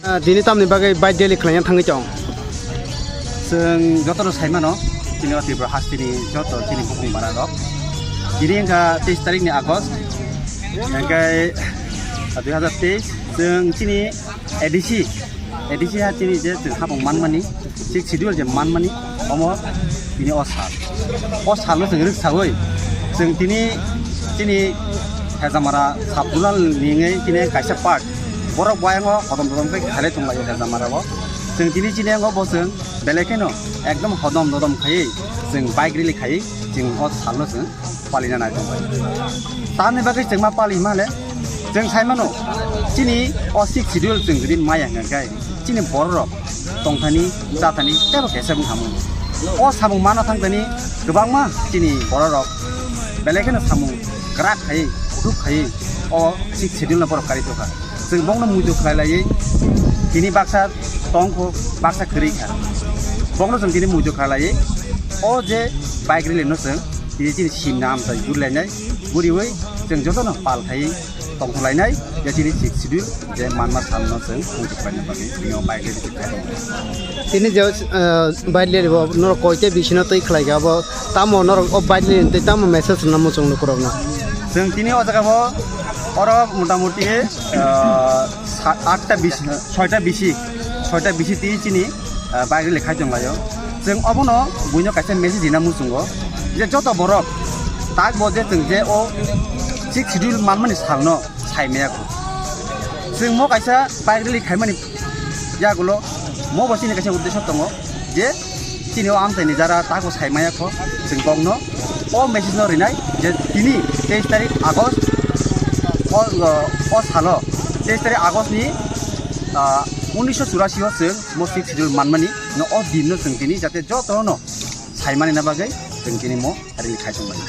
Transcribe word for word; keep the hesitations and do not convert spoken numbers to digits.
Ah, tini tamni bagwi bike rally khlaina thangwi tong? Chwng jotono sai mano, chini o Tripura hasteni joto chini bukhuk bara rok. Tini wngkha teis tarik ni August, hingke dui hazar teis, chwng chini A D C, A D C ha chini je chwng habong manmani, sixth schedule je manmani, omo tini o sal. O salno chwng rwksawi, chwng tini chini Hezamara sub-zonal ni wngwi chini kaisa part, borok bo ayang o hodom dodom khe khalai tonglaio Hezamara o. Chwng tini chini yango bo chwng belai kheno ekdom hodom dodom khaiwi chwng bike rally khaiwi chwng o salno chwng palina nai tongbai. Tamni bagwi chwng ma pali hwnba le chwng sai mano chini o sixth schedule chwng jodi maya hwnkhe chini borok rok tongthani chathani tebo kaisa wng thamung. O samung mana thangthani kwbangma chini borok rok belai kheno samung kwrak khai kuthuk khai o sixth schedule no borok kari tongkha. Chwng bongno muitu khlai laiwi tini baksa tongkho baksa kwrwi kha. Bongno chwng tini muitu khlai laiwi o je bike rally no chwng tini chini simna amchai gurilainai guriwi chwng jotono pal khai tongtholainai je chini sixth schedule je manma salno chwng muitu khlaina bagwi tini o bike rally khlai tongo. Tini je, ah, bike rally bo norok koite bisino twi khlai kha bo tamo norok o bike rally tei tamo message rwna muchung lukurokno? Chwng tini o jaga bo oro motamuti, ah, sa-, atta bis, soita bisi, soita bisi twi chini, ah, bike rally khai tonglaio. Chwng obono buino kaisa message rina muchungo je joto borok tak bo je chwng je o sixth schedule manmani salno sai maya kho. Chwng mo kaisa bike rally khaimani yagulo mo bo chini kaisa uddesho tongo je chini o amchaini jara tako sai maya kho chwng bokno o message no rinai je tini teis tarik August o, o salo teis tarik August ni, ah, unisho churasi o chwng mo sixth schedule manmani no o din no chwng tini jate joto no sai mani na bagwi chwng tini mo rally khai tongmani.